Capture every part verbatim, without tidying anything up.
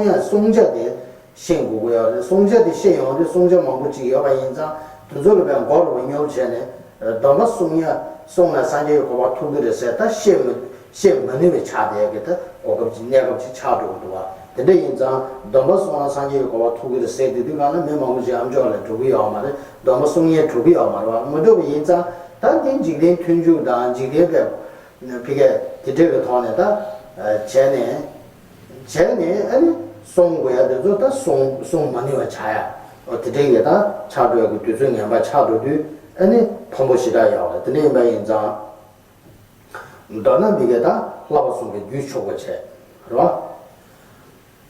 ཡང་བསྲུང་བྱ་དེ་ཤེས་དགོས་ཀྱི་ཡོད་རེད། བསྲུང་བྱ་དེ་ཤེས་ཡོང་དུས་བསྲུང་བྱ་མང་པོ་ཅིག་ཡོད་པ་ཡིན་ཙང་དེ་ཚོ་ལ་བས་མགོ་རུ་བ་སྙོབ་བྱས་ནས་སྡོམ་པ་བསྲུང་ཡ་བསྲུངས་ན་སངས་རྒྱས་ཀྱི་གོ་འཕང་ཐོབ་ཀྱི་རེད་ཟེར་ད་ཤེས་མི་ཤེས་མ་ནུས་པའི་ཆ་དེ་གི་ད་གོ་སྐབས་ཅིག་གནས་སྐབས་ཅིག་ཆགས་འགྲོ་གི་འདུག་བ། དེ་འདྲ་ཡིན་ཙང་སྡོམ་པ་བསྲུངས་ན་སངས་རྒྱས་ཀྱི་གོ་འཕང་ཐོབ་ཀྱི་རེད་ཟེར་དེ་དུས་གང་ལ་མི་མང་པོ་ཅིག་ཨ་མཆོག་ལ་འགྲོ་གི་ཡོད་མ་རེད། སྡོམ་པ་བསྲུང་ཡས་འགྲོ་གི་ཡོད་མ་རེད་བ། མི་འགྲོ་བ་ཡིན་ཙང་ད་འདི་འཇིག་རྟེན་མཐུན་འཇུག་དང་འཇིག་རྟེན་པའི་ཕི་གས་དེ་འདྲ་གི་ཐོག་ནས་ད་བྱས་ནས་བྱས་ནས་ཨ་ནི་བསྲུང་དགོས་ཡ་དེ་ཚོ་ད་བསྲུང་བསྲུང་མ་ནུས་པ་ཆགས་ཡ། འོ་དེ་འདྲའི་གི་ད་ཆགས་འགྲོ་ཡ་གི་དུས་ཚོད་ངན་པ་ཆགས་འགྲོ་དུས་ཨ་ནི་ཕངས་པོ་ཞེ་དྲག་ཡོད་རེད། དེ་འདྲ་ཡིན་པ་ཡིན་ཙང་མདོར་ན་མི་གས་ད་བསླབ་པ་བསྲུང་བའི་རྒྱུ་ཆོག་པ་བྱས་རེད་བ།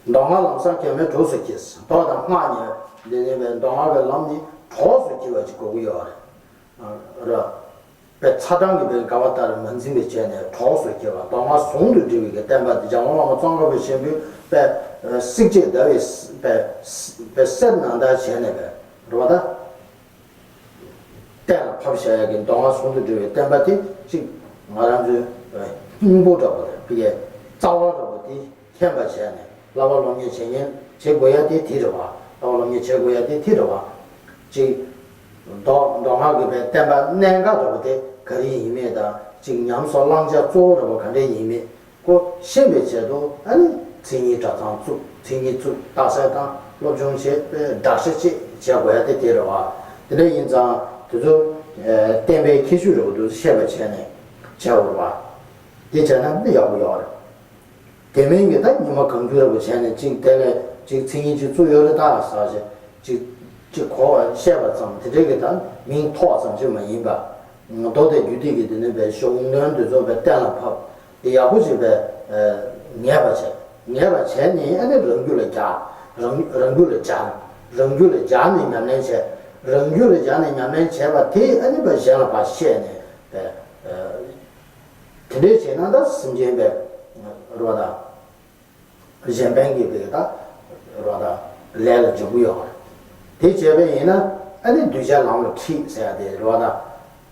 མདོ་སྔགས་ལམ་བཟང་གེགས་མེད་གྲོགས་སུ་སྐྱེས། མདོ་དང་སྔགས་ཉིད་འདི་ནི་བའི་མདོ་སྔགས་ཀྱི་ལམ་ནི་གྲོགས་སུ་སྐྱེ་བ་ཅིག་དགོས་ཀྱི་ཡོད་རེད། རེད། པའི་ཚ་གྲང་གི་པའི་དགའ་བ་ལྟར་མ་འཛིན་པའི་བྱས་ནས་གྲོགས་སུ་སྐྱེ་བ། མདོ་སྔགས་ཟུང་དུ་འབྲེལ་བའི་གི་བསྟན་པ་འདི་འཇམ་མགོན་བླ་མ་ཙོང་ཁ་པ་ཆེན་པོས་པའི་སྲེག་བཅད་ཟླ་བའི་པའི་པའི་གསེར་ནང་ལྟར་བྱས་ནས་པའི་རེད་བ་ད། གཏན་ལ་ཕབ་བཞག་ཡ་གི་མདོ་སྔགས་ཟུང་དུ་འབྲེལ་བའི་བསྟན་པ་དེ་གཅིག་ང་རང་ཚོའི་སྙིང་པོ་འདྲ་པོ་དང་ཕ་གིའི་རྩ་བ་འདྲ་པོ་དེ་མཁྱེན་པ་བྱས་ནས་བསླབ་པ་སློབ་གཉེར་བྱེད་མཁན་བྱེད་དགོས་ཡ་དེ་དེ་རེད་བ། བསླབ་པ་སློབ་གཉེར་བྱེད་དགོས་ཡ་དེ་དེ་རེད་བ། གཅིག་མདོ་མདོ་སྔགས་ཀྱི་པའི་བསྟན་པ་གནད་འགག་འདྲ་པོ་དེ་ག་རེ་ཡིན་མེད་དང་གཅིག་ཉམས་སུ་བླང་བྱ་གཙོ་བོ་འདྲ་པོ་ག་འདྲ་ཡིན་མེད། ཁོ་ཤེས་པའི་ཆེད་དུ་ཨ་ནི་མཚན་ཉིད་གྲྭ་ཚང་བཙུགས། མཚན་ཉིད་བཙུགས། རྟགས་གསལ་བཏང་། སློབ་སྦྱོང་བྱེད། བསྒྲགས་བཤད་བཅས་བྱེད་དགོས་ཡ་དེ་དེ་རེད་བ། དེ་འདྲ་ཡིན་ཙང་དེ་ཚོ་བསྟན་པའི་ཁྱད་ཆོས་རེད་བ། དེ་ཚོ་ཤེས་པ་བྱས་ནས་བྱས་འོར་བ། དེ་བྱས་ན་ནི་ཡག་པོ་ཡོད་རེད། དེ་མིན་གྱི་ད་ཉི་མ་གང་འགྱུར་རེད་བ་བྱས་ནས་གཅིག་དེ་ལས་གཅིག་མཚན་ཉིད་གཅིག་བཙུགས་ཡོད་རེད་ད་ཟེར་བྱས་གཅིག་གཅིག་གོ་བ་བཤད་པ་ཙམ་དེ་འདྲའི་གི་ད་མིང་ཐོགས་ཙམ་ཞིག་མ་ཡིན་པ། མདོ་སྡེ་རྒྱུད་སྡེ་གི་དེ་ནས་པའི་གཞུང་དོན་དེ་ཚོ་པའི་གཏན་ལ་ཕབ། དེ་ཡག་པོ་ཞིག་པའི་ངེས་པ་བྱས། ངེས་པ་བྱས་ནས་ཨ་ནི་རང་རྒྱུད་ལ་སྦྱར། རང་རང་རྒྱུད་ལ་སྦྱར། རང་རྒྱུད་ལ་སྦྱར་ནས་ཉམས་ལེན་བྱས། རང་རྒྱུད་ལ་སྦྱར་ནས་ཉམས་ལེན་བྱས་པ་དེ་ཨ་ནི་པའི་གཞན་ལ་ཕར་བཤད་ནས་པའི་དེ་འདྲའི་བྱས་ན་ད་སེམས་ཅན་པའི་རོ་དང་། གཞན་ཕན་གྱི་བེ་ད་རོ་ད་ལས་ལ་འཇུག་གི་ཡོད་རེད། དེ་བྱས་པ་ཡིན་ན་ཨ་ནི་གདུལ་བྱ་ལམ་ལ་ཁྲིད་ཟེར་ཡ་དེ་རོ་ད།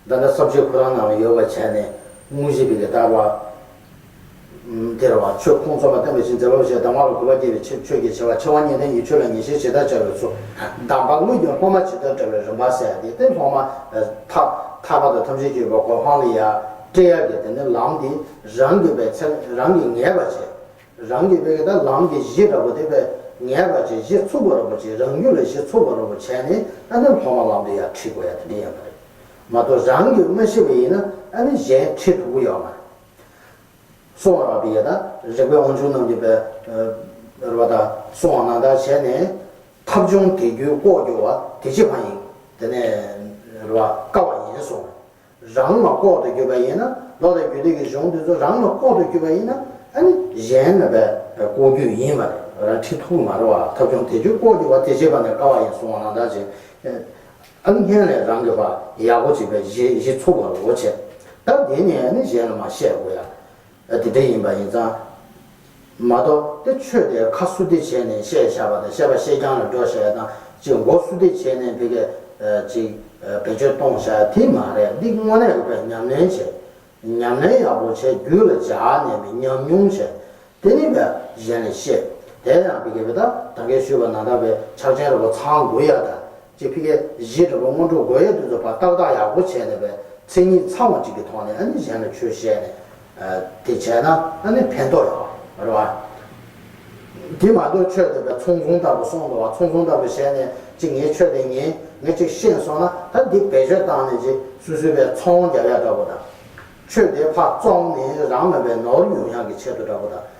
ད་ལྟ་ས་བཅད་ཁོ་རང་ནང་ལ་ཡོད་པ་བྱས་ནས་དངོས་གཞི་བེ་གི་ད་རོ་དེ་རོ་ཆོས་ཁུངས་བཙུན་པ་བསྟན་པ་བཞིན་མཛད་པ་ཞེས་གདམས་ངག་ལ་གུས་པ་བསྐྱེད་པའི་ཕྱིར། ཆོས་ཀྱི་ཆེ་བ་ཆེ་བ་གཉིས་ལྡན་ཉིད། ཆོས་ལ་ངེས་ཤེས་ཇི་ལྟར་བྱ་བའི་ཚུལ། གདམས་པ་དངོས་ཀྱི་སློབ་མ་ཇི་ལྟར་འདྲ་བའི་རིམ་པ་ཟེར་ཡ་དེ་དེ་སློབ་མ་ཐར་ཐར་པ་དང་ཐམས་ཅད་མཁྱེན་པའི་གོ་འཕང་ལ་ཡ་སྤྲད་ཡ་གི་དེ་ནི་ལམ་དེ་རང་གི་བེ་ཚེ་རང་གི་ངེས་པ་བྱས། རང་གི་བེ་གི་ད་ལམ་གྱི་གཞི་འདྲ་པོ་དེ་བེ་ངེས་པ་བྱས། གཞི་ཚུགས་པ་འདྲ་པོ་བྱས། རང་རྒྱུད་ལ་གཞི་ཚུགས་པ་འདྲ་པོ་བྱས་ནས་ཨ་ནི་སློབ་མ་ལམ་དུ་ཡར་ཁྲིད་དགོས་ཡ་དེ་འདྲ་ཡིན་པ་རེད། མ་གཏོགས་རང་གིས་མ་ཤེས་པ་ཡིན་ན་ཨ་ནི་གཞན་ཁྲིད་ཐུབ་ཀྱི་ཡོད་མ་རེད། གསུང་བ་རབ་པའི་ཡ་ད་རིག་པའི་དབང་ཕྱུག་རྣམས་ཀྱི་བེ་རེད་བ་ད་གསུང་བ་ནང་ལྟར་བྱས་ནས་ཐབས་བྱུང་དལ་འགྱུར་ལྐོག་གྱུར་བ་དེ་ཅི་ཕ་ཡིན། དེ་ནས་རེད་བ་དཀའ་བ་ཡིན་གསུངས། རང་ལ་ལྐོག་ཏུ་གྱུར་པ་ཡིན་ན་མདོ་དང་རྒྱུད་སྡེ་གི་གཞུང་འདི་ཚོ་རང་ལ་ལྐོག་ཏུ་གྱུར་པ་ཡིན་ན་ཨ་ནི་གཞན་ལ་བས་ལྐོག་གྱུར་ཡིན་མ་རེད། རང་ཁྲིད་ཐུབ་མ་རེད་བ། ཐབས་བྱུང་དལ་འགྱུར་ལྐོག་གྱུར་བ་དེ་བྱེད་པ་ནི་དཀའ་བ་ཡིན་གསུང་བ་ནང་ལྟར་བྱས། ཨ་ནི་སྔོན་ལས་རང་གི་བ་ཡག་པོ་བྱེད་པའི་གཞི་གཞི་ཚུགས་པ་རོ་བྱས། ད་དེ་ནས་ཨ་ནི་གཞན་ལ་མ་བཤད་དགོས་ཡ། དེ་འདྲ་ཡིན་པ་ཡིན་ཙང་། མ་གཏོགས་དེ་ཆོས་དེ་ཁ་བསྡུ་སྟེ་བྱས་ནས་བཤད་བཞག་པ་དང་བཤད་པ་བཤད་རྐྱང་ལ་འགྲོ་བཞག་ཡ་དང་ཅིག་མགོ་བསྡུ་སྟེ་བྱས་ནས་བི་གས་ཅིག་བེད་སྤྱོད་གཏོང་བཞག་ཡ་དེ་མ་རེད། འདི་དངོས་གནས་ཀྱི་བས་ཉམས་ལེན་བྱས། ཉམས་ལེན་ཡག་པོ་བྱས་རྒྱུད་ལ་འཇགས་ནས་བི་ཉམས་མྱོང་བྱས། དེ་ནི་བས་གཞན་ལ་བཤད། དེ་ཡང་བི་གས་བི་ད་ད་གས་ཞུས་པ་ནང་ལྟར་བས་ཕྱག་ཆེན་རིན་པོ་ཚང་དགོས་ཡ་དང་། ཅེས་ཕི་གའི་གཞི་འདྲ་པོ་སྔོན་འགྲོ་དགོས་ཡ་དེ་ཚོ་ཕར་ཏག་ཏག་ཡག་པོ་བྱས་ནས་པའི་མཚན་ཉིད་ཚང་བ་ཅིག་གི་ཐོག་ནས་ཨ་ནི་གཞན་ལ་ཆོས་བཤད་ནས་དེ་བྱས་ན་ཨ་ནི་ཕན་ཐོགས་ཡོད་རེད་བ། དེ་མ་གཏོགས་ཆོས་དེ་པའི་ཚོང་ཟོང་ལྟ་བུ་སོང་འདུག་བ། ཚོང་ཟོང་ལྟ་བུ་བྱས་ནས་ཅིག་ངའི་ཆོས་དེ་ཉན་ངས་ཅིག་ཤེས་སོང་ན་ད་འདི་བེད་སྤྱོད་བཏང་ནས་ཅིག་སོ་སོའི་པའི་ཚོང་རྒྱག་ཡ་འདྲ་པོ་དང་། ཆོས་དེ་ཕར་བཙོང་ནས་རང་མེད་པའི་ནོར་ཡོང་ཡག་གི་ཆེད་དུ་འདྲ་པོ་དང་